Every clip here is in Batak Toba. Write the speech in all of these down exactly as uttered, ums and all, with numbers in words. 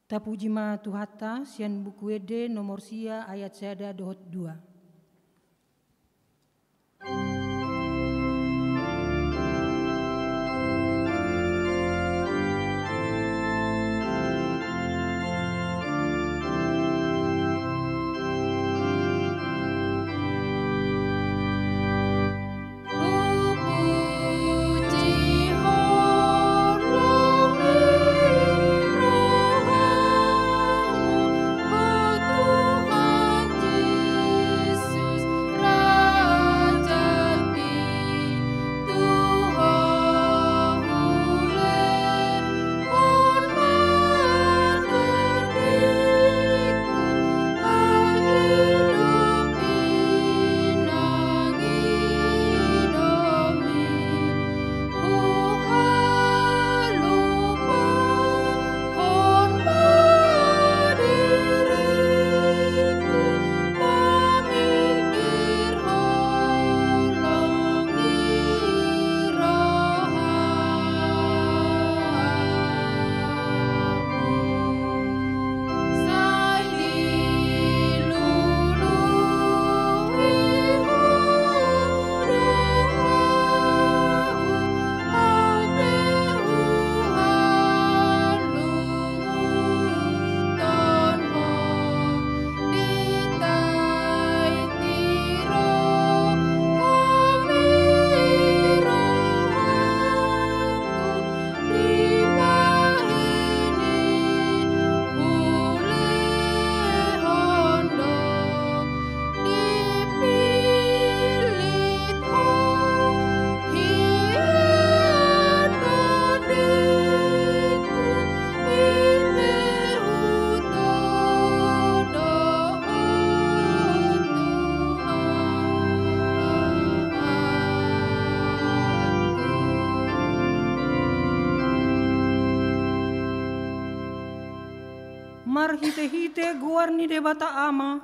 Tapuji ma Tuhanta, sian Buku Ende nomor sia ayat sada dohot dua. Marhitehite goar ni Debata Ama,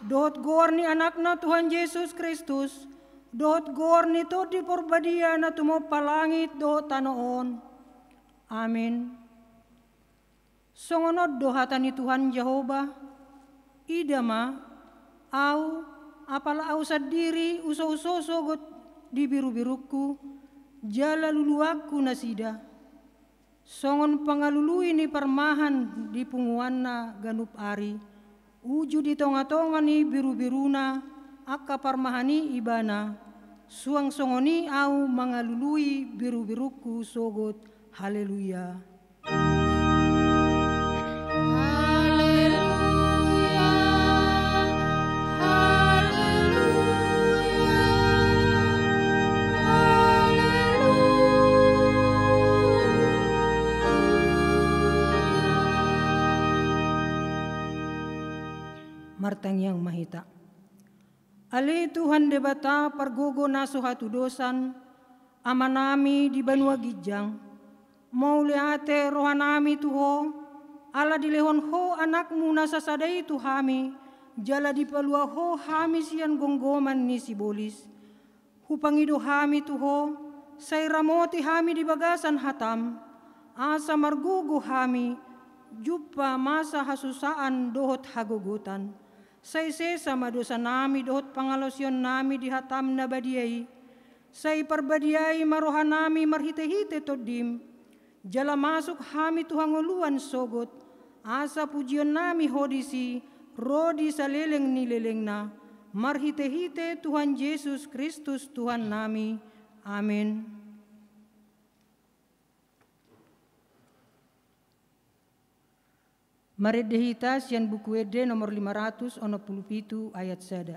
dohot goar ni Anakna Tuhan Jesus Kristus, dohot goar ni Tondi Parbadia na tumompa langit dohot tano on. Amin. Songon on do hata ni Tuhan Jahowa: Ida ma, Ahu, apala Ahu sandiri husouso sogot di birubirungku, jala luluanku nasida. Songon pangalului ni parmahan di punguanna ganup ari, uju di tongatonga ni birubiruna angka parmahan i ibana, suang songon i Ahu mangalului birubirungku sogot. Haleluya. Haleluya, haleluya, haleluya. Martangiang ma hita. Ale Tuhan Debata pargogo na so hatudosan, Amanami di banua ginjang, mauliate rohanami tu Ho, ala dilehon Ho Anakmu na sasada i tu hami, jala dipalua Ho hami sian gomgoman ni sibolis. Hupangido hami tu Ho, sai ramoti hami di bagasan hataM, asa margogo hami, jumpa masa hasusaan dohot hagogotan. Sai sesa ma dosanami dohot pangalaosionnami di hataM na badia i. Sai parbadiai ma rohanami marhitehite TondiM. Jala masuk hami tu hangoluan sogot, asa pujionnami Ho disi, ro di saleleng ni lelengna, marhitehite Tuhan Jesus Kristus Tuhannami. Amen. Marende hita sian Buku Ende nomor lima ratus onom pulu pitu ayat sada.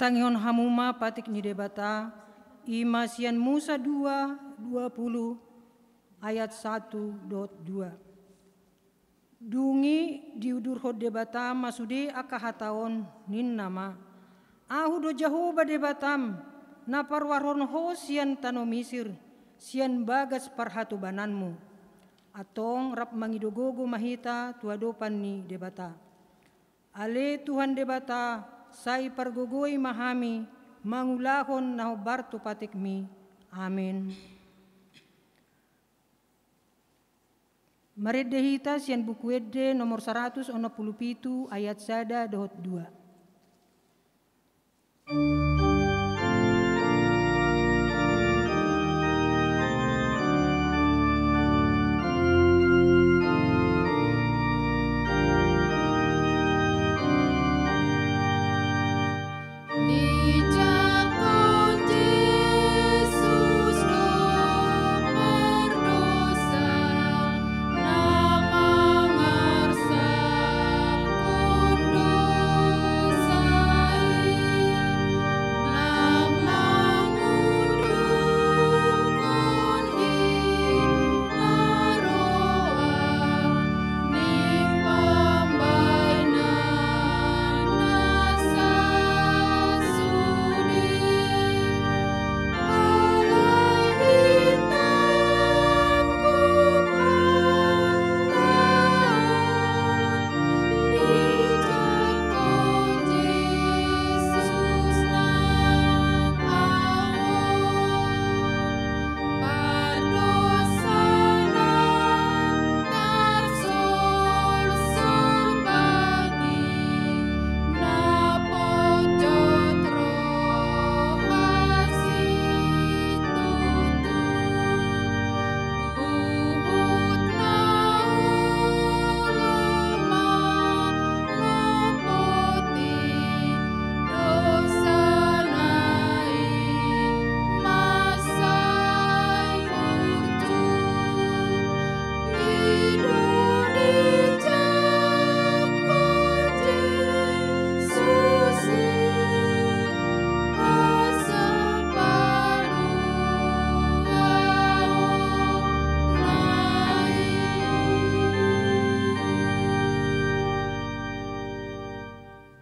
Tangihon hamu ma patik ni Debata, i ma sian Musa dua, dua puluh, ayat satu dohot dua. Dung i diudurhon Debata ma sude angka hata on, ninna ma: Ahu do Jahowa Debatam, na paruarhon ho sian tano Misir, sian bagas parhatobananmu. Antong rap mangido gogo ma hita tu adopan ni Debata. Ale Tuhan Debata, sai pargogoi ma hami mangulahon na hombar tu patikmi. Amen. Marende hita sian Buku Ende nomor saratus onom pulu pitu, ayat sada dohot dua.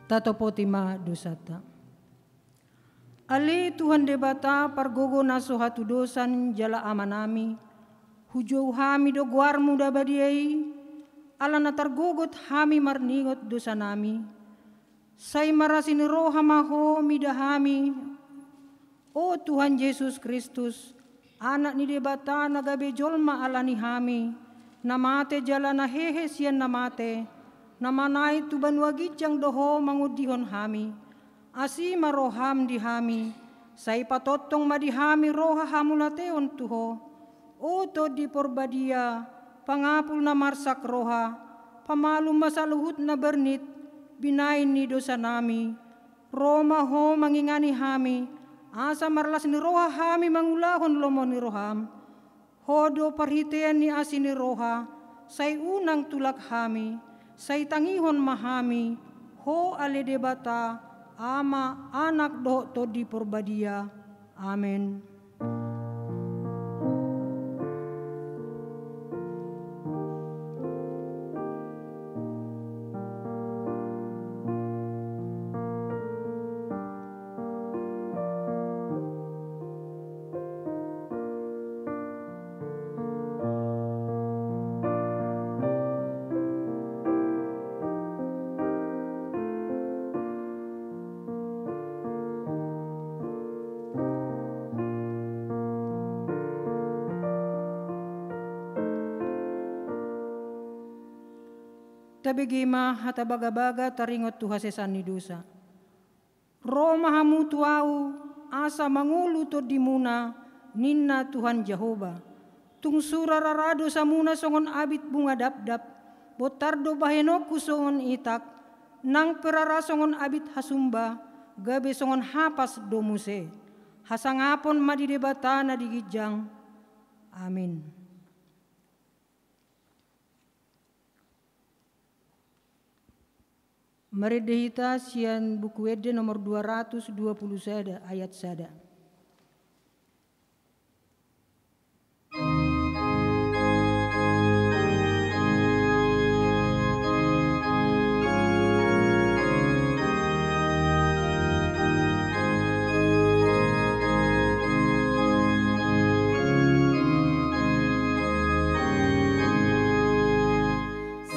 Tatopoti ma dosanta. Ale Tuhan Debata, pargogo na so hatudosan jala Amanami, hujou hami do goarmu na badia i, ala na targogot hami marningot dosanami. Sai marasi ni roha ma ho mida hami, o Tuhan Jesus Kristus, Anak ni Debata na gabe jolma ala ni hami, na mate jala na hehe sian na mate, na manaek tu banua ginjang do ho mangondihon hami. Asi ma roham di hami, sai patongtong ma di hami roha hamauliateon tu ho. O Tondi Porbadia, pangapul na marsak roha, pamalum ma saluhut na bernit, binahen ni dosanami. Ro ma ho mangingani hami, asa marlas ni roha hami mangulahon lomo ni roham. Ho do parhitean ni asi ni roha, sai unang tulak hami, sai tangihon ma hami, ho ale Debata, Ama, Anak dohot Tondi Porbadia. Amen. Tabege ma hata bagabaga taringot tu hasesaan ni dosa. Ro ma hamu tu ahu, asa mangolu tondimuna, ninna Tuhan Jahowa. Tung sura rara dosamuna songon abit bunga dapdap, bontar do bahenonku songon itak, nang pe rara songon abit hasumba, gabe songon hapas do muse. Hasangapon ma di Debata na di ginjang. Amin. Marende hita sian Buku Ende nomor dua ratus dua puluh sada, ayat sada.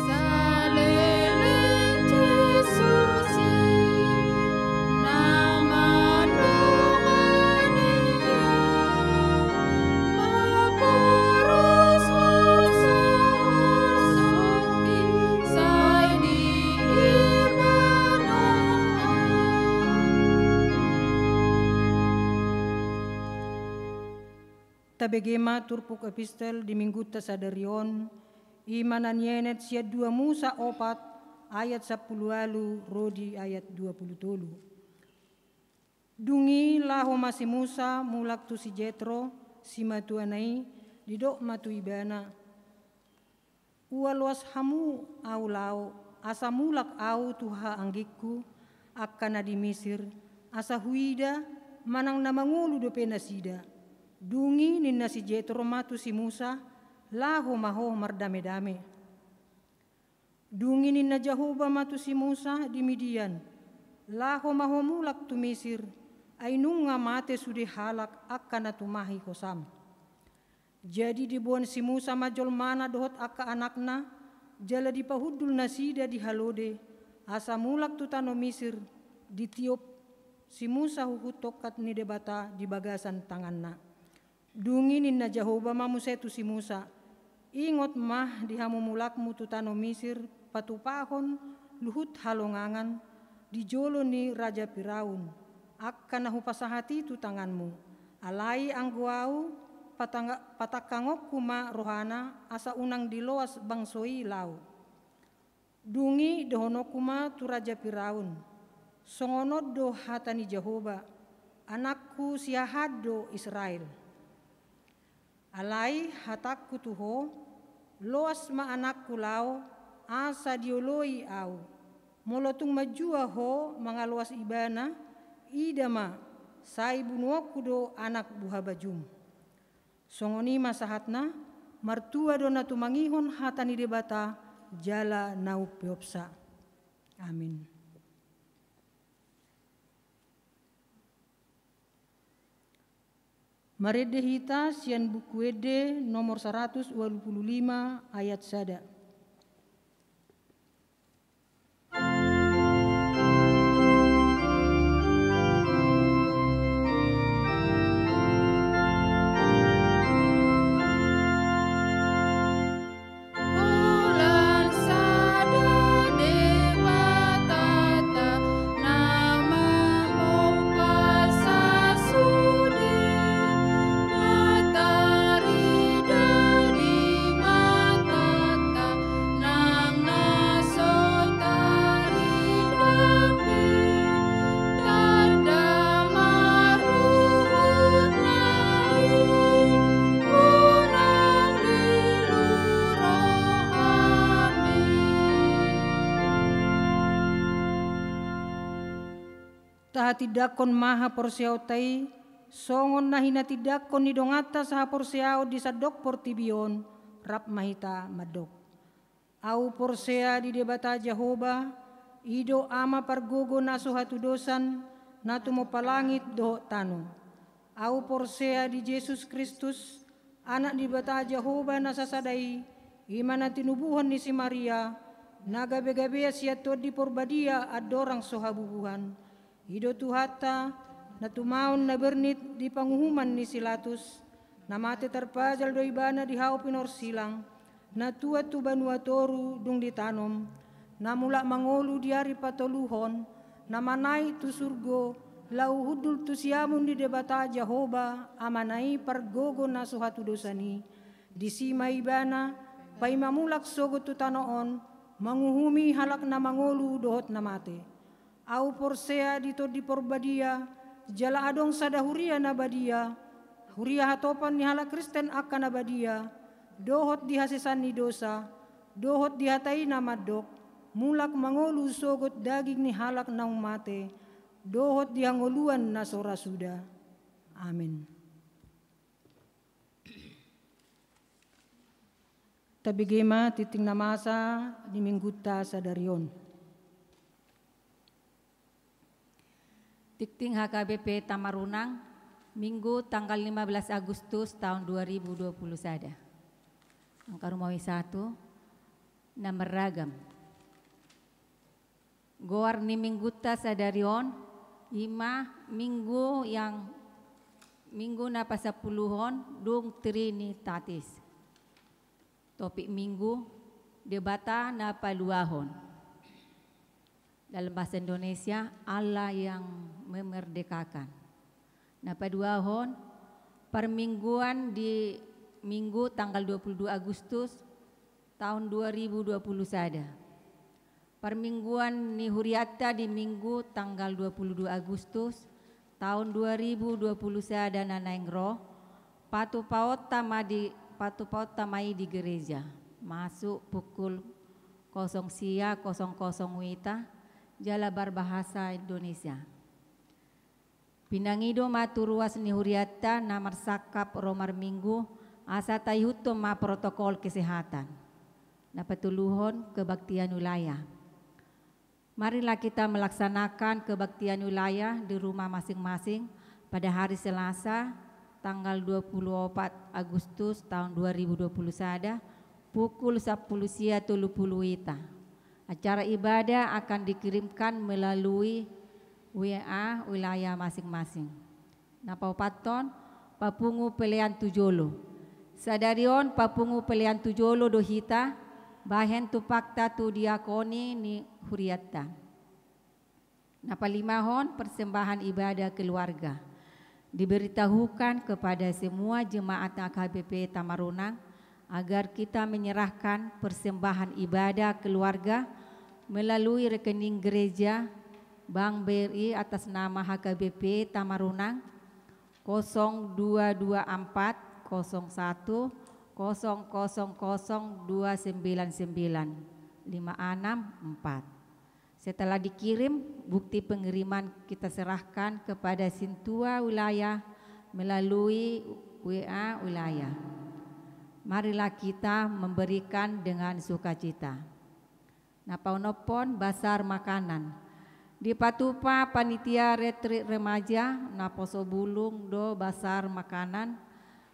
Saleleng Jesus i na mandongani au, maporus holsohol songkin sai di Ibana au. Tabege ma turpuk epistel di minggunta sadari on, i ma na nienet sian dua Musa opat ayat sampulu ualu ro di ayat dua pulu tolu. Dung i laho ma si Musa mulak tu si Jetro, simatuana i, didok ma tu ibana: Ua loas hamu au laho, asa mulak au tu hahaanggingku, angka na di Misir, asa huida manang na mangolu dope nasida. Dung i ninna si Jetro ma tu si Musa: Laho ma ho mardamedame. Dung i ninna Jahowa ma tu si Musa di Midian: Laho ma ho mulak tu Misir, ai nunga mate sude halak angka na tumahi hosam. Jadi diboan si Musa ma jolmana dohot angka anakna, jala dipahundul nasida di halode, asa mulak tu tano Misir. Ditiop si Musa huhut tongkat ni Debata di bagasan tanganna. Dung i ninna Jahowa ma muse tu si Musa: Ingot ma di hamu mulakmu tu tano Misir patupahon luhut halongangan di jolo ni raja Firaun, angka na hupasahat i tu tanganmu. Alai anggo au, patangga-, patangkangonku ma rohana, asa unang diloas bangso i laho. Dung i dohononku ma tu raja Firaun: Songon on do hata ni Jahowa: Anakku siahaan do Israel. Alai hatangku tu ho: Loas ma anakku laho, asa dioloi au. Molo tung manjua ho mangaloas ibana, ida ma, sai bunuonku do anak buhabajum. Songon i ma sahatna, martua do na tumangihon hata ni Debata jala na umpeopsa. Amin. Marende hita sian Buku Ende nomor saratus ualu pulu lima ayat sada. Holan sada Debatanta na mamungka sasude, na tarida di matanta nang na so tarida pe, tanda maruhutna i unang lilu rohami. Tahatindangkon ma haporseaonta i, songon na hinatindangkon ni donganta sahaporseaon di sandok portibi on. Rap ma hita mandok. Ahu porsea di Debata Jahowa, i do Ama pargogo na so hatudosan, na tumompa langit dohot tano. Ahu porsea di Jesus Kristus, Anak ni Debata Jahowa na sasada i, i ma na tinubuhon ni si Maria, na gabegabean sian Tondi Porbadia andorang so habubuhan. I do Tuhanta, na tumaon na bernit di panguhuman ni si Latus, na mate tarpajal do ibana di hau pinorsilang, na tuat tu banua toru dung ditanom, na mulak mangolu di ari patoluhon, na manaek tu surgo, laho hundul tu siamun ni Debata Jahowa, Amana i pargogo na so hatudosan i. Disi ma ibana, paima mulak sogot tu tano on, manguhumi halak na mangolu dohot na mate. Ahu porsea di Tondi Porbadia, jala adong sada huria na badia, huria hatopan ni halak Kristen angka na badia, dohot di hasesaan ni dosa, dohot di hata i na mandok: mulak mangolu sogot daging ni halak naung mate, dohot di hangoluan na so ra suda. Amen. Tabege ma tingting na masa di minggunta sadari on. Tingting H K B P Tamarunang, Minggu tanggal lima belas Agustus tahun dua ribu dua puluh sada. Angka rumawi satu, na marragam. Goar ni minggunta sadari on, ima minggu yang, minggu na pasampuluhon dung Trinitatis. Topik minggu, Debata na paluahon. Dalam bahasa Indonesia, Allah yang memerdekakan. Na paduahon, parmingguan di Minggu tanggal dua puluh dua Agustus tahun dua ribu dua puluh sada. Parmingguan ni hurianta di Minggu tanggal dua puluh dua Agustus tahun dua ribu dua puluh sada na naeng ro, patupaonta ma di, patupaonta ma i di gereja, masuk pukul kosong sia kosong kosong wita, jala marbahasa Indonesia. Pinangido ma tu ruas ni hurianta na marsangkap ro marminggu, asa taihuthon ma protokol kesehatan. Na patoluhon, kebaktian wilayah. Marilah kita melaksanakan kebaktian wilayah di rumah masing-masing pada hari Selasa, tanggal dua puluh opat Agustus tahun dua ribu dua puluh sada, pukul sampulu sia tolu pulu wita. Acara ibadah akan dikirimkan melalui W A wilayah masing-masing. Na paopathon, papungu pelean tu jolo. Sadari on papungu pelean tu jolo do hita, bahen tumpakta tu diakoni ni hurianta. Na palimahon, persembahan ibadah keluarga. Diberitahukan kepada semua jemaat H K B P Tamarunang agar kita menyerahkan persembahan ibadah keluarga melalui rekening gereja Bank B R I atas nama H K B P Tamarunang, kosong dua dua empat kosong satu kosong kosong kosong dua sembilan sembilan lima enam empat. Setelah dikirim, bukti pengiriman kita serahkan kepada sintua wilayah melalui W A wilayah. Marilah kita memberikan dengan sukacita. Na paonomhon, basar makanan. Dipatupa panitia retreat remaja naposo bulung do basar makanan,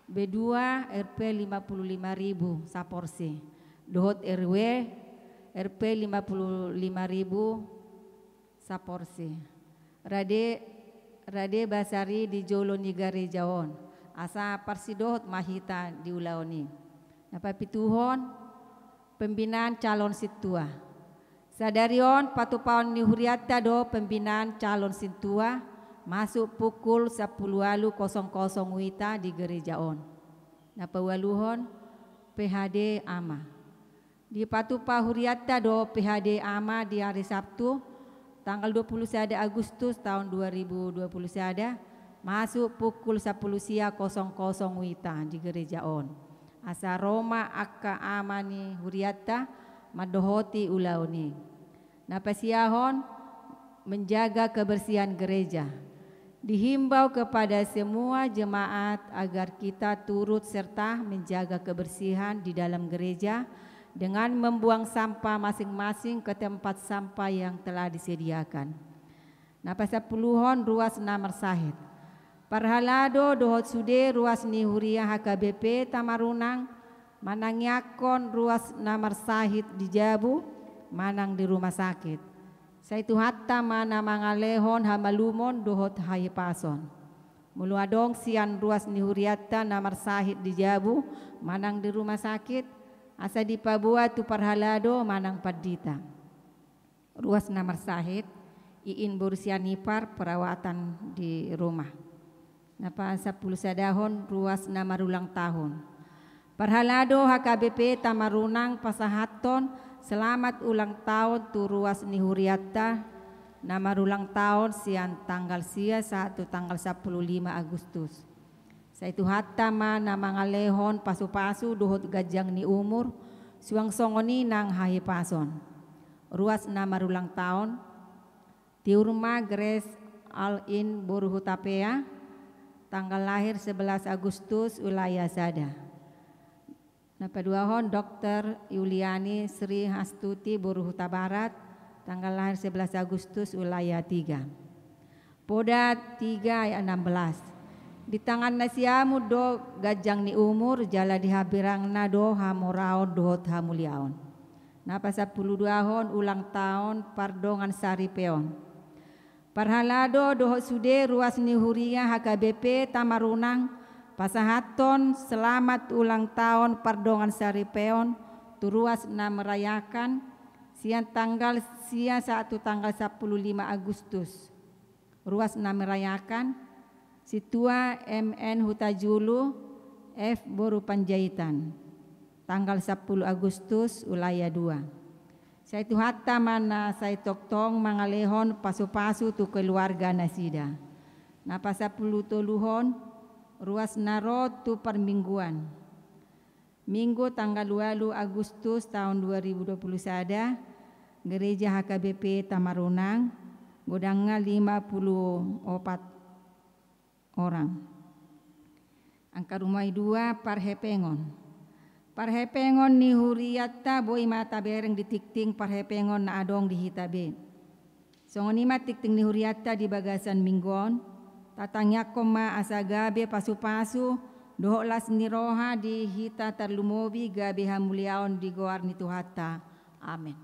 B dua R P lima puluh lima ribu saporsi, dohot R W R P lima puluh lima ribu saporsi. Rade, rade basar i di jolo ni gareja on, asa parsidohot ma hita di ulaon i. Na papituhon, pembinaan calon sintua. Sadari on patupaon ni hurianta do pembinaan calon sintua, masuk pukul sampulu ualu kosong kosong wita di gareja on. Na paualuhon, P H D ama. Dipatupa hurianta do P H D ama di ari Sabtu, tanggal dua puluh sada Agustus tahun dua ribu dua puluh sada, masuk pukul sampulu sia kosong kosong wita di gareja on. Asa ro ma angka ama ni hurianta mandohoti ulaon i. Na pasiahon, menjaga kebersihan gereja. Dihimbau kepada semua jemaat agar kita turut serta menjaga kebersihan di dalam gereja dengan membuang sampah masing-masing ke tempat sampah yang telah disediakan. Na pasampuluhon, ruas na marsahit. Parhalado dohot sude ruas ni huria H K B P Tamarunang manangiangkon ruas na marsahit di jabu manang di rumah sakit. Sai Tuhanta ma na mangalehon hamalumon dohot hahipason. Molo adong sian ruas ni hurianta na marsahit di jabu manang di rumah sakit, asa dipaboa tu parhalado manang pandita. Ruas na marsahit, iin boru sian ipar, perawatan di rumah. Na pasampulusadahon, ruas na marulang tahun. Parhalado H K B P Tamarunang pasahathon selamat ulang tahun tu ruas ni hurianta na marulang tahun sian tanggal sia sahat tu tanggal sampulu lima Agustus. Sai Tuhanta ma na mangalehon pasupasu dohot ganjang ni umur, suang songon i nang hahipason. ruas na marulang taon, Tiurma Grace Al In boru Hutapea, tanggal lahir sebelas Agustus, wilayah sada. Na paduahon Doktor Yuliani Sri Astuti boru Hutabarat, tanggal lahir sebelas Agustus, wilayah tiga. Poda tiga ayat enam belas. Di tangan nasiamun do ganjang ni umur, jala di hambirangna do hamoraon dohot hamuliaon. Na pasampuluduahon ulang taon pardongan saripeon. Parhalado dohot sude ruas ni huria H K B P Tamarunang pasahathon selamat ulang taon pardongan saripeon tu ruas na merayakan sian tanggal sia sahat tu tanggal sampulu lima Agustus. Ruas na merayakan, Sintua M N Hutajulu, F boru Panjaitan, tanggal sampulu Agustus, wilayah dua. Sai Tuhanta ma na sai tongtong mangalehon pasupasu tu keluarga nasida. Na pasampulutoluhon, ruas na ro tu parmingguan. Minggu tanggal ualu Agustus taon dua ribu dua puluh sada, Gereja H K B P Tamarunang, godangna lima puluh opat orang. Angka rumai dua, parhepengon. Parhepengon ni hurianta boi ma tabereng di tingting parhepengon na adong di hita be. Songon i ma tingting ni hurianta di bagasan minggu on, tatangiangkon ma asa gabe pasupasu dohot las ni roha di hita, tarlumobi gabe hamuliaon di goar ni Tuhanta. Amen.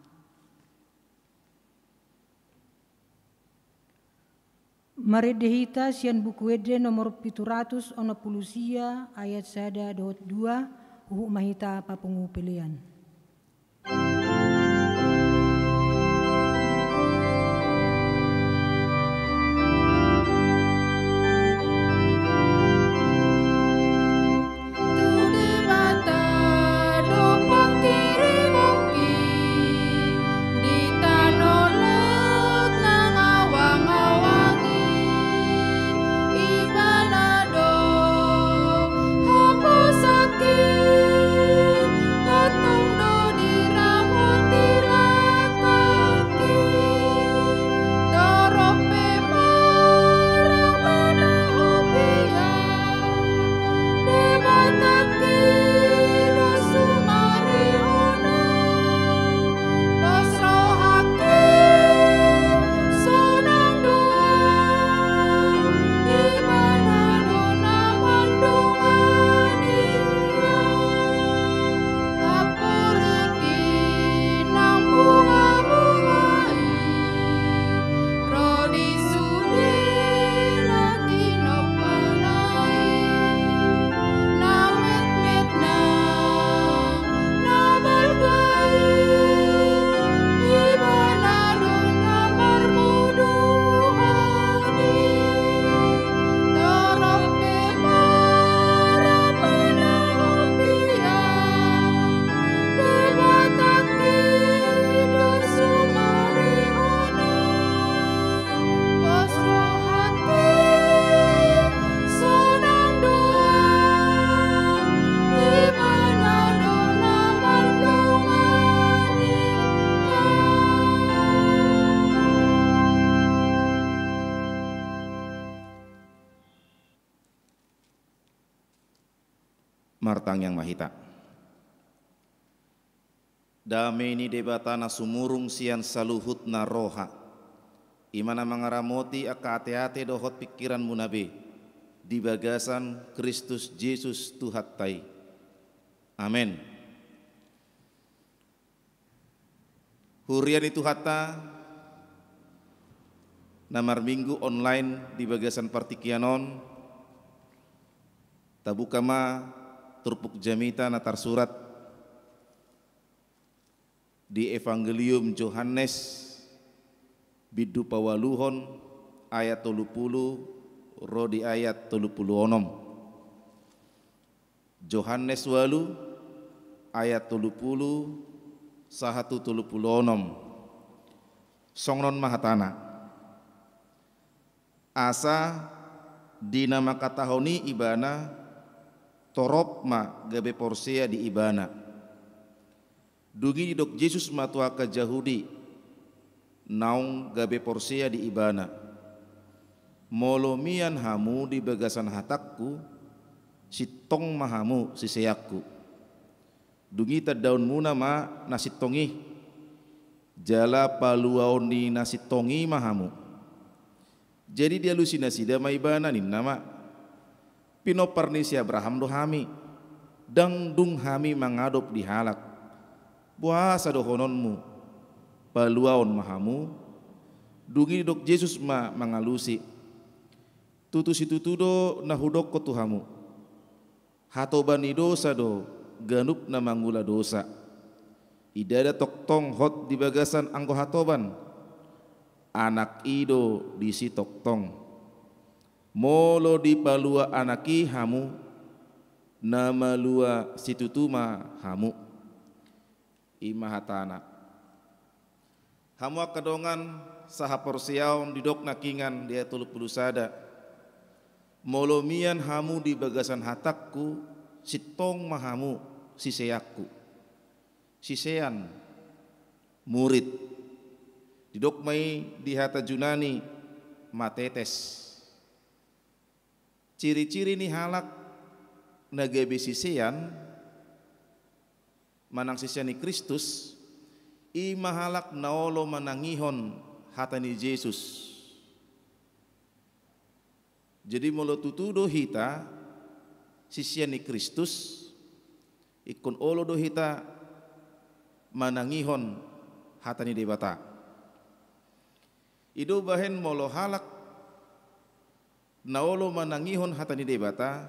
Marende hita sian Buku Ende nomor pitu ratus onom pulu sia, ayat sada dohot dua, huhut ma hita papungu pelean. Martangiang ma hita. Dame ni Debata na sumurung sian saluhutna roha, i ma na mangaramoti angka ateate dohot pingkiranmuna be, di bagasan Kristus Jesus Tuhanta i. Amen. Huria ni Tuhanta na marminggu online di bagasan partingkian on, tabuka ma turpuk jamita na tarsurat di Evangelium Johannes, bindu paualuhon, ayat tolu pulu ro di ayat tolu pulu onom. Johannes ualu, ayat tolu pulu sahat tu tolu pulu onom. Songon on ma hatana. Asa di na mangkatahon i ibana, torop ma gabe porsea di ibana. Dung i didok Jesus ma tu angka Jahudi, naung gabe porsea di Ibana. Molo mian hamu di bagasan hatangku, sintong ma hamu siseanku. Dung i tandaonmuna ma na sintong i, jala paluaon ni na sintong i ma hamu. Jadi dialusi nasida ma Ibana, ninna ma: Pinompar ni si Abraham do hami, ndang dung hami mangadop di halak. Boasa dohononmu: Paluaon ma hamu? Dung i didok Jesus ma mangalusi: Tutu situtu do na hudokkon tu hamu: Hatoba ni dosa do ganup na mangula dosa. Idada tongtong hot di bagasan anggo hatoban, Anak i do disi tongtong. Molo dipalua Anak i hamu, na malua situtu ma hamu. I ma hatana. Hamu angka dongan sahaporseaon, didok nangkingan di ayat tolu pulu sada: Molo mian hamu di bagasan hatangku, sintong ma hamu siseanku. Sisean, murid. Didok ma i di hata Junani, mathetes. Ciri-ciri ni halak na gabe sisean manang sisean ni Kristus, i ma halak na olo manangihon hata ni Jesus. Jadi molo tutu do hita sisean ni Kristus, ingkon olo do hita manangihon hata ni Debata. I do bahen molo halak na olo manangihon hata ni Debata,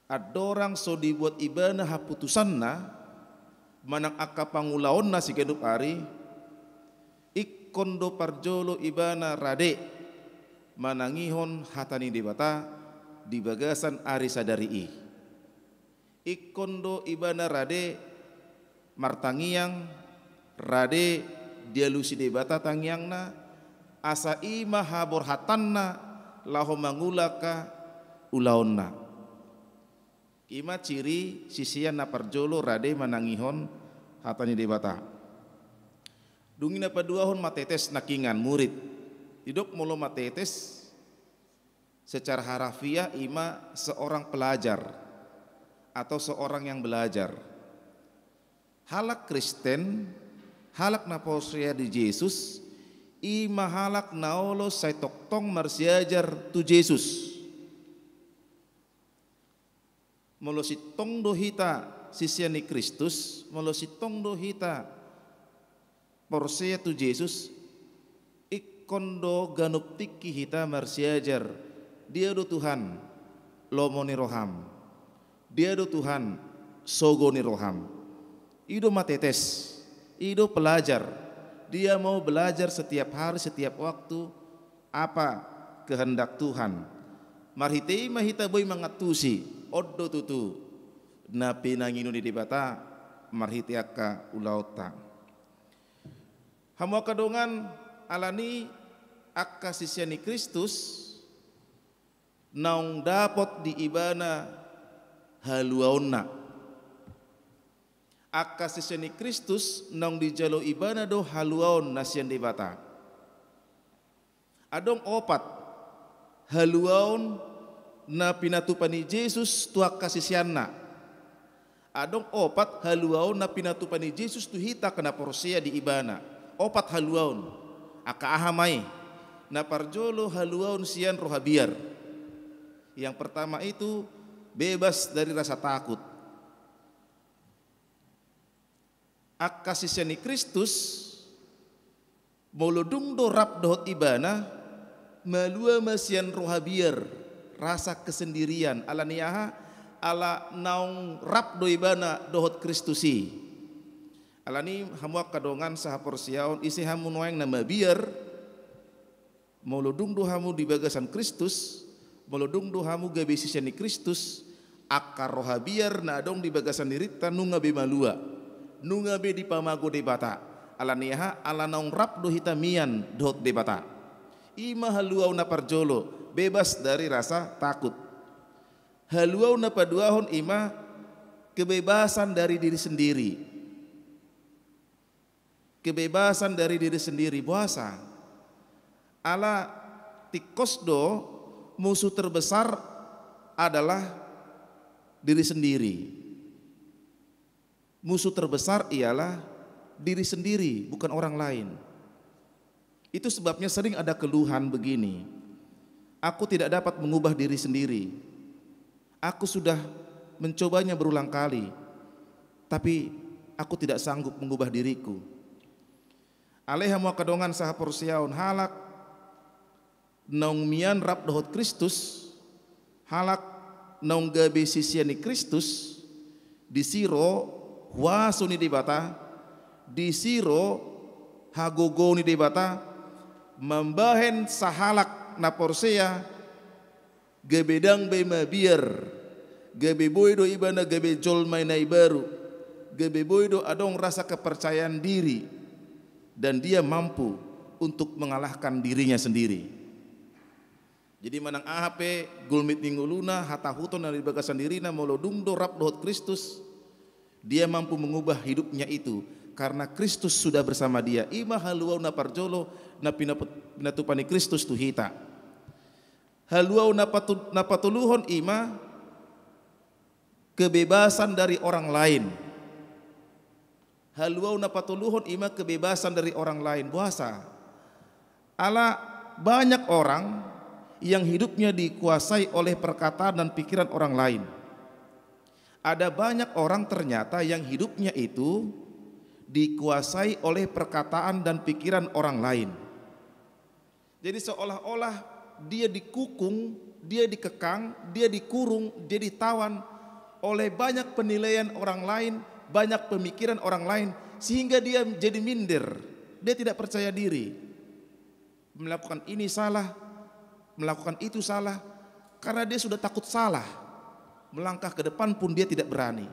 andorang so dibuat ibana haputusanna manang angka pangulaonna siganup ari, ingkon do parjolo ibana rade manangihon hata ni Debata di bagasan ari sadari i. Ingkon do ibana rade martangiang, rade dialusi Debata tangiangna, asa i ma haborhatanna laho mangula angka ulaonna. I ma ciri sisean na parjolo, rade manangihon hata ni Debata. Dung i na paduahon mathetes, nangkingan, murid. Didok molo mathetes, secara harafiah i ma seorang pelajar atau seorang yang belajar. Halak Kristen, halak na porsea di Jesus, i ma halak na olo sai tongtong marsiajar tu Jesus. Molo sintong do hita sisean ni Kristus, molo sintong do hita porsea tu Jesus, ingkon do ganup tingki hita marsiajar: Dia do Tuhan lomo ni roham? Dia do Tuhan sogo ni roham? I do mathetes, i do pelajar. Dia mau belajar setiap hari, setiap waktu, apa kehendak Tuhan. Marhite i ma hita boi mangantusi, on do tutu na pinangido ni Debata marhite angka ulaonta. Hamu angka dongan, alani angka sisean ni Kristus naung dapot di ibana haluaonna. Angka sisean ni Kristus naung dijalo ibana do haluaon na sian Debata. Adong opat haluaon na pinatupa ni Jesus tu angka siseanna. Adong opat haluaon na pinatupa ni Jesus tu hita angka na porsea di ibana. Opat haluaon. Angka aha ma i? Na parjolo, haluaon sian roha biar. Yang pertama itu, bebas dari rasa takut. Angka sisean ni Kristus, molo dung do rap dohot ibana, malua ma sian roha biar, rasa kesendirian. Alani aha? Ala naung rap do ibana dohot Kristus i. Alani hamu angka dongan sahaporseaon, ise hamu nuaeng na mabiar, molo dung do hamu di bagasan Kristus, molo dung do hamu gabe sisean ni Kristus, angka roha biar na adong di bagasan dirinta nunga be malua, nunga be dipamago Debata. Alani aha? Ala naung rap do hita mian dohot Debata. I ma haluaon na parjolo, bebas dari rasa takut. Haluaon na paduahon i ma kebebasan dari diri sendiri. kebebasan dari diri sendiri. Boasa? Ala tingkos do musuh terbesar adalah diri sendiri. Musuh terbesar ialah diri sendiri, bukan orang lain. Itu sebabnya sering ada keluhan begini, "Aku tidak dapat mengubah diri sendiri. Aku sudah mencobanya berulang kali, tapi aku tidak sanggup mengubah diriku." Alai hamu angka dongan sahaporseaon, halak naung mian rap dohot Kristus, halak naung gabe sisean ni Kristus, disi ro huaso ni Debata, disi ro hagogoon ni Debata, mambahen sahalak na porsea, gabe ndang be mabiar, gabe boi do ibana gabe jolma na imbaru, gabe boi do adong rasa kepercayaan diri, dan dia mampu untuk mengalahkan dirinya sendiri. Jadi manang aha pe gulmit ni ngoluna, hatahuton na di bagasan dirina, molo dung do rap dohot Kristus, dia mampu mengubah hidupnya itu, karena Kristus sudah bersama dia. I ma haluaon na parjolo na pinap-, pinatupa ni Kristus tu hita. Haluaon na patu-, na patoluhon i ma kebebasan dari orang lain. Haluaon na patoluhon i ma kebebasan dari orang lain. Boasa? Ala banyak orang yang hidupnya dikuasai oleh perkataan dan pikiran orang lain. Ada banyak orang ternyata yang hidupnya itu dikuasai oleh perkataan dan pikiran orang lain. Jadi seolah-olah dia dikukung, dia dikekang, dia dikurung, dia ditawan oleh banyak penilaian orang lain, banyak pemikiran orang lain, sehingga dia jadi minder. Dia tidak percaya diri. Melakukan ini salah, melakukan itu salah, karena dia sudah takut salah. Melangkah ke depan pun dia tidak berani.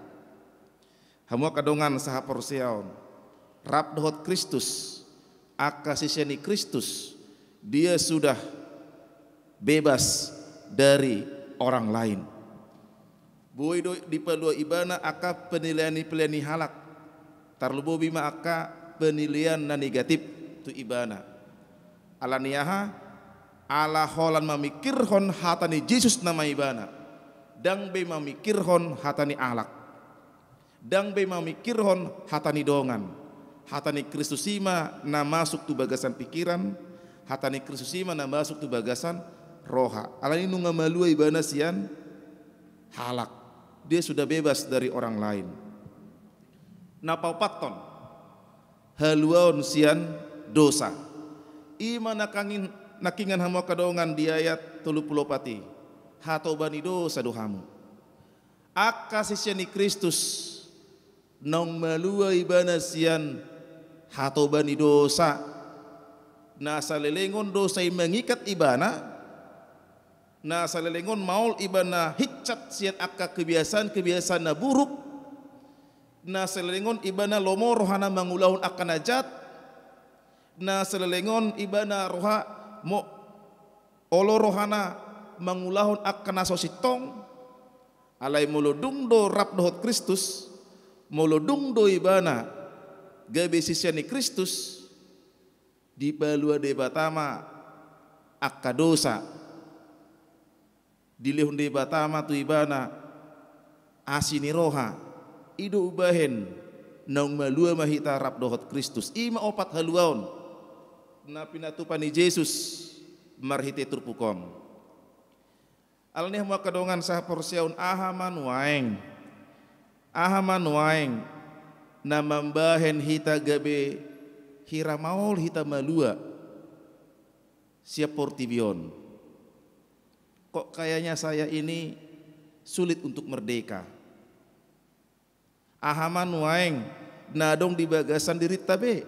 Hamu angka dongan sahaporseaon, rap dohot Kristus, angka sisean ni Kristus, dia sudah bebas dari orang lain. Boi do dipalua ibana angka penilaian ni, penilaian ni halak, tarlumobi ma angka penilaian na negatif tu ibana. Ala ni aha? Ala holan mamikirhon hata ni Jesus nama ibana, ndang be mamikirhon hata ni halak. Ndang be mamikirhon hata ni dongan. Hata ni Kristus i ma na masuk tu bagasan pikiran, hata ni Kristus i ma na masuk tu bagasan roha. Alani nunga malua ibana sian halak. Dia sudah bebas dari orang lain. Na paopathon, haluaon sian dosa. I ma na kangin-, nangkiningan hamu angka dongan di ayat tolu pulu opat i. Hatoba ni dosa do hamu. Angka sisean ni Kristus, naung malua ibana sian hatoba ni dosa. Na salelengon dosa i mangikat ibana, na salelengon maol ibana hinsat sian angka kebiasaan-kebiasaan na buruk, na salelengon ibana lomo rohana mangulahon angka na jat, na salelengon ibana roha mo-, olo rohana mangulahon angka na so sintong. Alai molo dung do rap dohot Kristus, molo dung do ibana gabe sisean ni Kristus, dipalua Debata ma angka dosa. Dilehon Debata ma tu ibana asi ni roha. I do umbahen naung malua ma hita rap dohot Kristus. I ma opat haluaon na pinatupa ni Jesus marhite turpuk on. Alani i hamu angka dongan sahaporseaon, aha ma nuaeng, aha ma nuaeng na mambahen hita gabe hira maol hita malua sian portibi on? Kok kayaknya saya ini sulit untuk merdeka. Aha ma nuaeng na adong di bagasan dirinta be?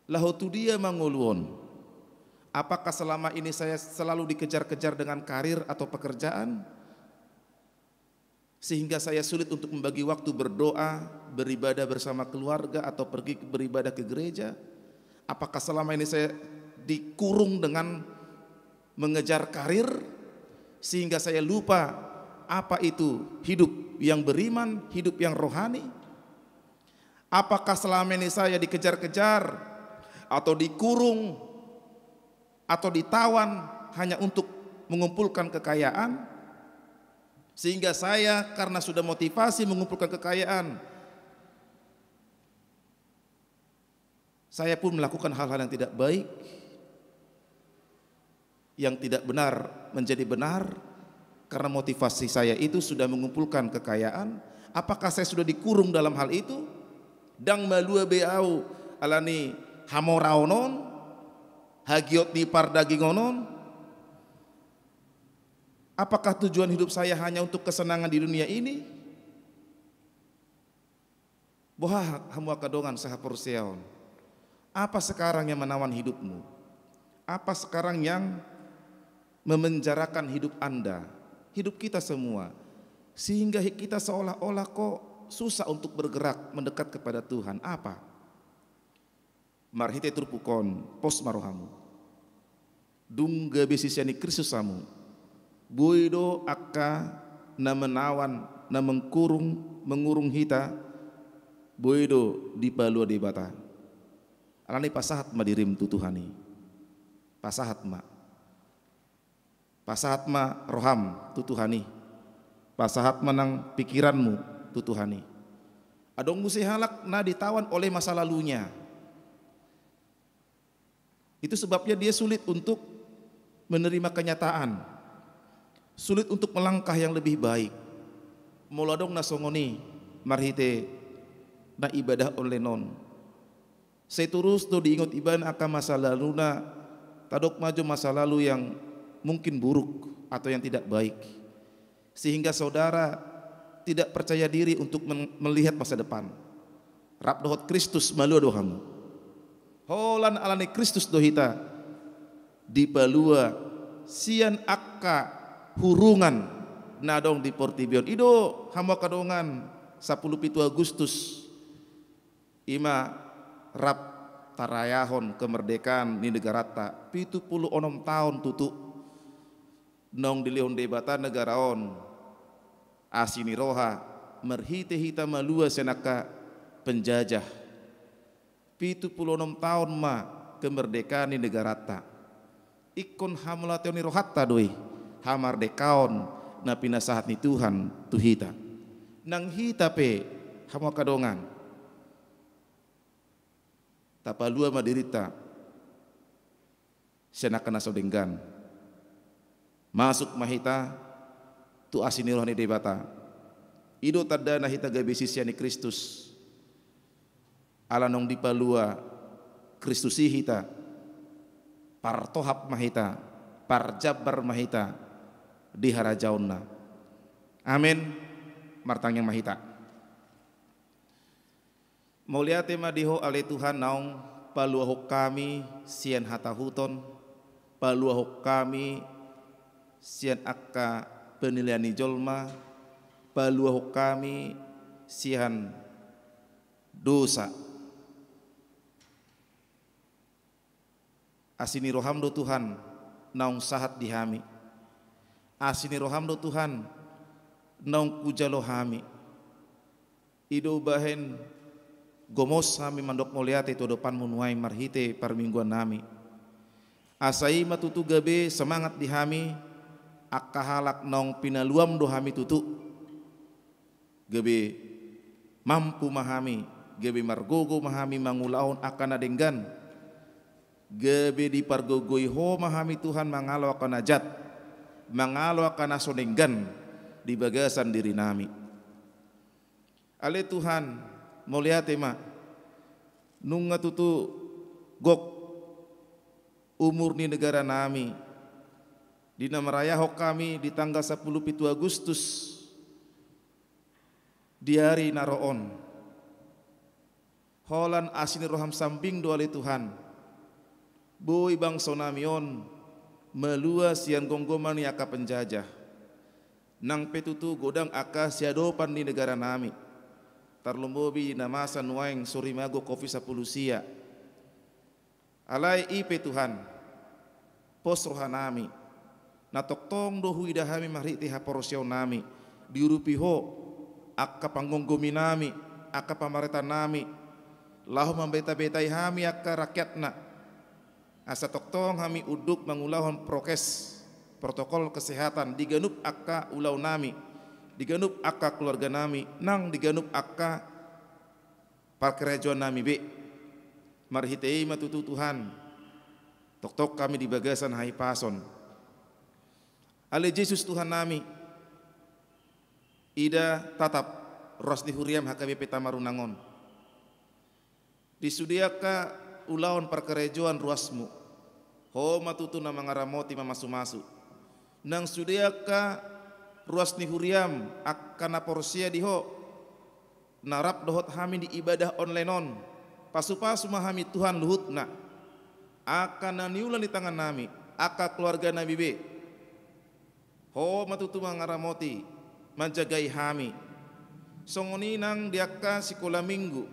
Laho tu dia ma ngolu on? Apakah selama ini saya selalu dikejar-kejar dengan karir atau pekerjaan, sehingga saya sulit untuk membagi waktu berdoa, beribadah bersama keluarga, atau pergi beribadah ke gereja? Apakah selama ini saya dikurung dengan mengejar karir, sehingga saya lupa apa itu hidup yang beriman, hidup yang rohani? Apakah selama ini saya dikejar-kejar atau dikurung atau ditawan hanya untuk mengumpulkan kekayaan, sehingga saya karena sudah motivasi mengumpulkan kekayaan, saya pun melakukan hal-hal yang tidak baik, yang tidak benar menjadi benar, karena motivasi saya itu sudah mengumpulkan kekayaan. Apakah saya sudah dikurung dalam hal itu? Ndang malua be ahu ala ni hamoraon on, hagiot ni pardagingon on? Apakah tujuan hidup saya hanya untuk kesenangan di dunia ini? Boha hamu angka dongan sahaporseaon? Apa sekarang yang menawan hidupmu? Apa sekarang yang memenjarakan hidup Anda, hidup kita semua, sehingga hi-, kita seolah-olah kok susah untuk bergerak mendekat kepada Tuhan? Apa? Marhite turpuk on, pos ma rohamu. Dung gabe sisean ni Kristus hamu, boi do angka na menawan, na mengkurung, mengurung hita, boi do dipalua Debata. Alani pasahat ma dirim tu Tuhan i. Pasahat ma. Pasahat ma roham tu Tuhan i. Pasahat ma nang pikiranmu tu Tuhan i. Adong muse halak na ditawan oleh masa lalunya. Itu sebabnya dia sulit untuk menerima kenyataan, sulit untuk melangkah yang lebih baik. Molo adong na songon i marhite na ibadah online on, sai torus do diingot ibana angka masa laluna, tadok ma jo masa lalu yang mungkin buruk atau yang tidak baik. Sehingga saudara tidak percaya diri untuk men-, melihat masa depan. Rap dohot Kristus malua do hamu. Holan ala ni Kristus do hita dipalua sian angka hurungan na adong di portibi on. I do hamu angka dongan, sapuluh pitu Agustus, i ma rap tarayahon kemerdekaan ni negaranta, pitu pulu onom taon tutu. Naung dilehon Debata negara on, asi ni roha, marhite hita malua sian angka penjajah. Pitu pulu onom taon ma kemerdekaan ni negaranta. Ingkon hamauliateon ni rohanta do i, hamardekaon na pinasahat ni Tuhan tu hita. Nang hita pe, hamu angka dongan, tapalua ma dirinta sian angka na so denggan. Masuk ma hita tu asi ni roha ni Debata. I do tandana hita gabe sisean ni Kristus. Ala naung dipalua Kristus i hita, partohap ma hita, parjambar ma hita di harajaonna. Amen. Martangiang ma hita. Mauliate ma di Ho ale Tuhan naung paluahon hami sian hatahuton, paluahon hami sian angka penilaian ni jolma, paluahon hami sian dosa. Asi ni roham do Tuhan naung sahat di hami. Asi ni roham do Tuhan naung hujalo hami. I do umbahen gomos hami mandok mauliate tu adopanmu nuaeng marhite parmingguannami. Asa i ma tutu gabe semangat di hami, angka halak naung pinaluam do hami tutu. Gabe mampu ma hami, gabe margogo ma hami mangulahon angka na denggan. Gabe dipargogoi Ho ma hami Tuhan mangalo angka na jat, mangalo angka na so denggan di bagasan dirinami. Ale Tuhan, mauliate ma, nunga tutu gok umur ni negaranami, di na marayahon hami di tanggal sapuluh pitu Agustus, di ari na ro on. Holan asi ni roham sambing do ale Tuhan, boi bangsonami on malua sian gomgoman ni angka penjajah. Nang pe tutu godang angka siadopan ni negaranami, tarlumobi na masa nuaeng sorimago covid sapuluh sia. Alai i pe Tuhan, pos rohanami, na tongtong do huida hami marhite haporseaonnami, diurupi Ho angka panggomgominami, angka pamarentannami, laho mambeta-betai hami angka rakyatna, asa tongtong hami unduk mangulahon prokes, protokol kesehatan di ganup angka ulaonnami, di ganup angka keluarganami, nang di ganup angka parkarejoannami be. Marhite i ma tutu Tuhan, tongtong hami di bagasan hahipason. Ale Jesus Tuhannami, ida tatap ruas ni huriam H K B P Tamarunang on. Di sude angka ulaon parkarejoan ruasmu, Ho ma tutu na mangaramoti, mamasu-masu. Nang sude angka ruas ni huriam angka na porsea di Ho, na rap dohot hami di ibadah online on, pasu-pasu ma hami Tuhan luhutna. Angka na niula ni tangannami, angka keluarganami be, Ho ma tutu mangaramoti, manjagai hami. Songon i nang di angka sikola minggu,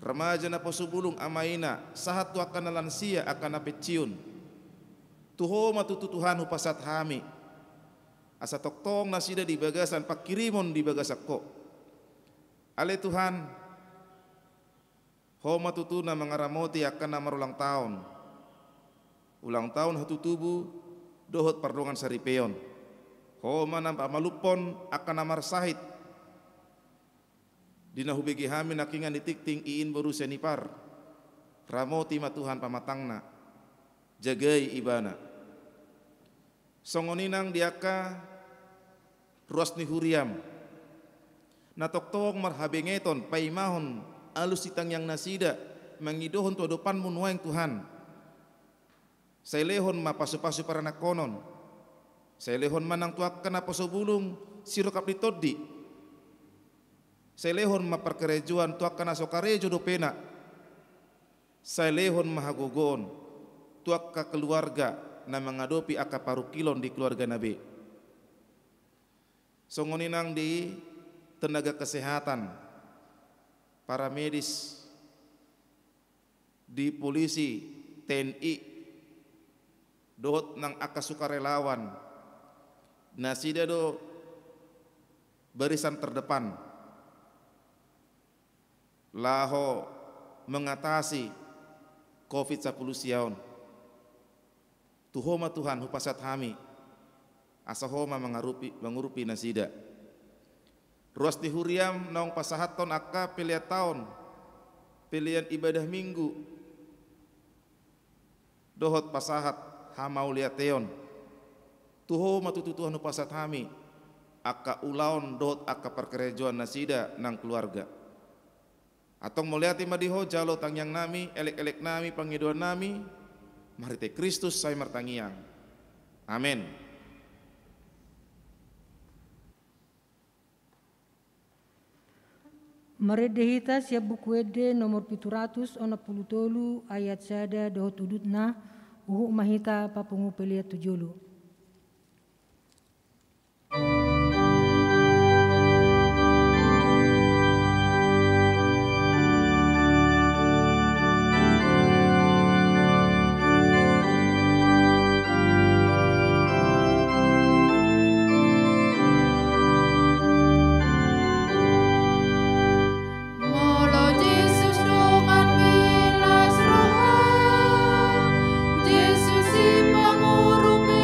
remaja, naposo bulung, ama ina, sahat tu angka na lansia, angka na pensiun. Tu Ho ma tutu Tuhan hupasahat hami, asa tongtong nasida di bagasan panghirimon di bagasan Ho. Ale Tuhan, Ho ma tutu na mangaramoti angka na marulang taon, ulang tahun hatutubu dohot pardongan saripeon. Ho ma na pamalumhon angka na marsahit. Di na hubege hami nangkingan di tingting, iin boru Sianipar, ramoti ma Tuhan pamatangna, jagai ibana. Songon i nang di angka ruas ni huriam, na tongtong marhabengeton paimahon alus ni tangiang nasida mangidohon tu adopanmu nuaeng Tuhan. Sai lehon ma pasu-pasu paranakhonon. Sai lehon ma nang tu angka naposo bulung sirongkap ni tondi. Sai lehon ma parkarejoan tu angka na so karejo dopena. Sai lehon ma hagogoon tu angka keluarga na mangadopi angka parungkilon di keluargana be. Songon i nang di tenaga kesehatan, paramedis, di polisi, T N I, dohot nang angka sukarelawan, nasida do barisan terdepan laho mengatasi covid sapuluh sia on. Tu Ho ma Tuhan hupasahat hami, asa Ho ma mangarupi, mangurupi nasida. Ruas ni huriam naung pasahathon angka pelean taon, pelean ibadah minggu, dohot pasahat hamauliateon. Tu Ho ma tutu Tuhan hupasahat hami angka ulaon dohot angka parkarejoan nasida nang keluarga. Antong mauliate ma di Ho jalo tangiangnami, elek-eleknami, pangidoannami, marhite Kristus hami martangiang. Amen. Marende hita sian Buku Ende nomor pitu ratus onom pulu tolu, ayat sada dohot udutna. Huhut ma hita papungu pelean tu jolo. Molo Jesus donganmi las roha, Jesus i pangurupi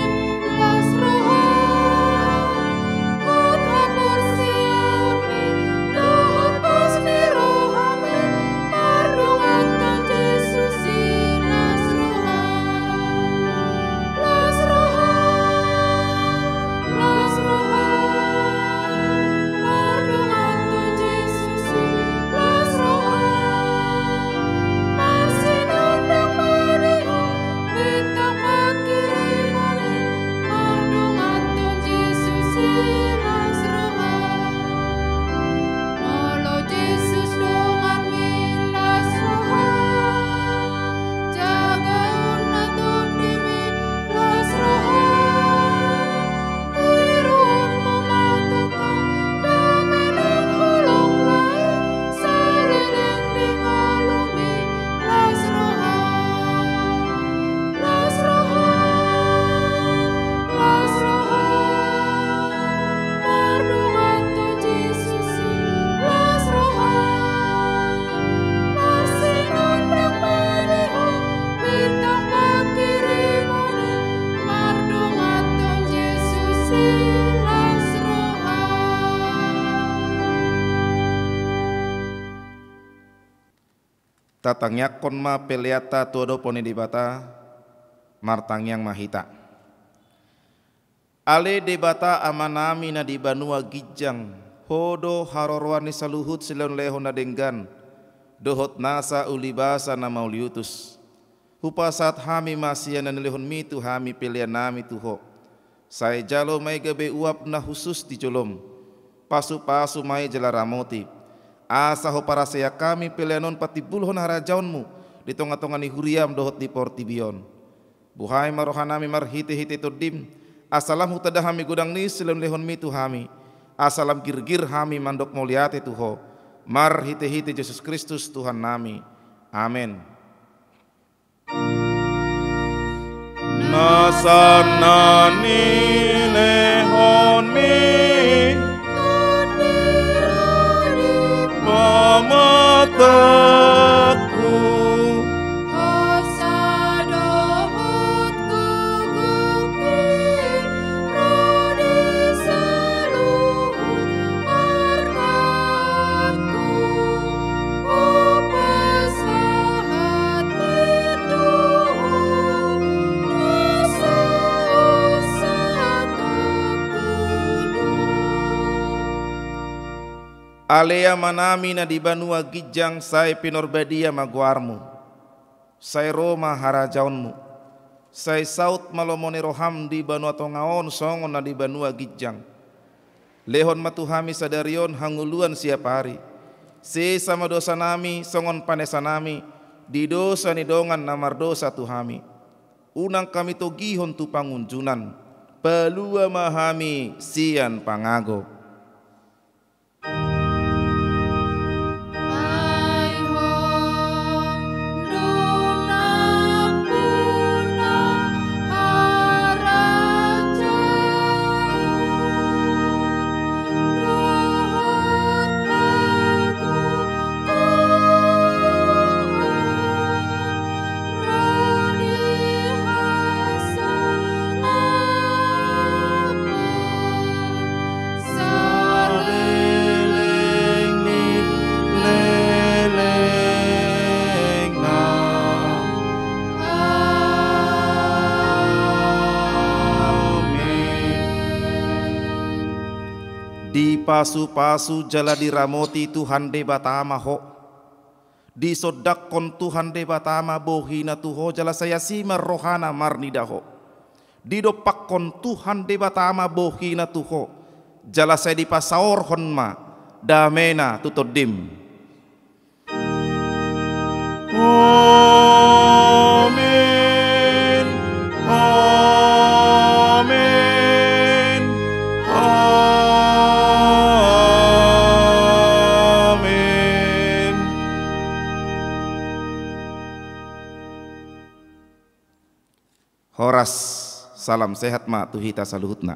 Tatangiangkon ma peleanta tu adopan ni Debata. Martangiang ma hita. Ale Debata Amanami na di banua ginjang, Ho do haroroan ni saluhut silehonlehon na denggan dohot nasa ulibasa na mauliutus. Hupasahat hami ma sian na nilehonMi tu hami peleannami tu Ho. Sai jalo ma i gabe uap na hushus di joloM. Pasupasu ma i jala ramoti, asa huparasea hami pelean on patimbulhon harajaonMu di tongatonga ni huriaM dohot di portibi on. Buhai ma rohanami marhitehite TondiM, asa lam hutanda hami godang ni silehonlehonMi tu hami, asa lam girgir hami mandok mauliate tu Ho, marhitehite Jesus Kristus Tuhannami. Amen. Nasa na nilehonMi pamatangku. Ale Amanami na di banua ginjang, sai pinorbadia ma goarMu. Sai ro ma harajaonMu. Sai saut ma lomo ni rohaM di banua tonga on songon na di banua ginjang. Lehon ma tu hami sadari on hangoluan siapari. Sesa ma dosanami songon panesanami di dosa ni dongan na mardosa tu hami. Unang hami togihon tu pangunjunan. Palua ma hami sian pangago. Dipasupasu jala diramoti Tuhan Debata ma ho. Disondangkon Tuhan Debata ma bohiNa tu ho jala sai asi ma rohaNa marnida ho. Didompakkon Tuhan Debata ma bohiNa tu ho jala sai dipasaorhon ma dameNa tu tondim. Amen. Amen. Amen. Horas, salam sehat ma tu hita saluhutna.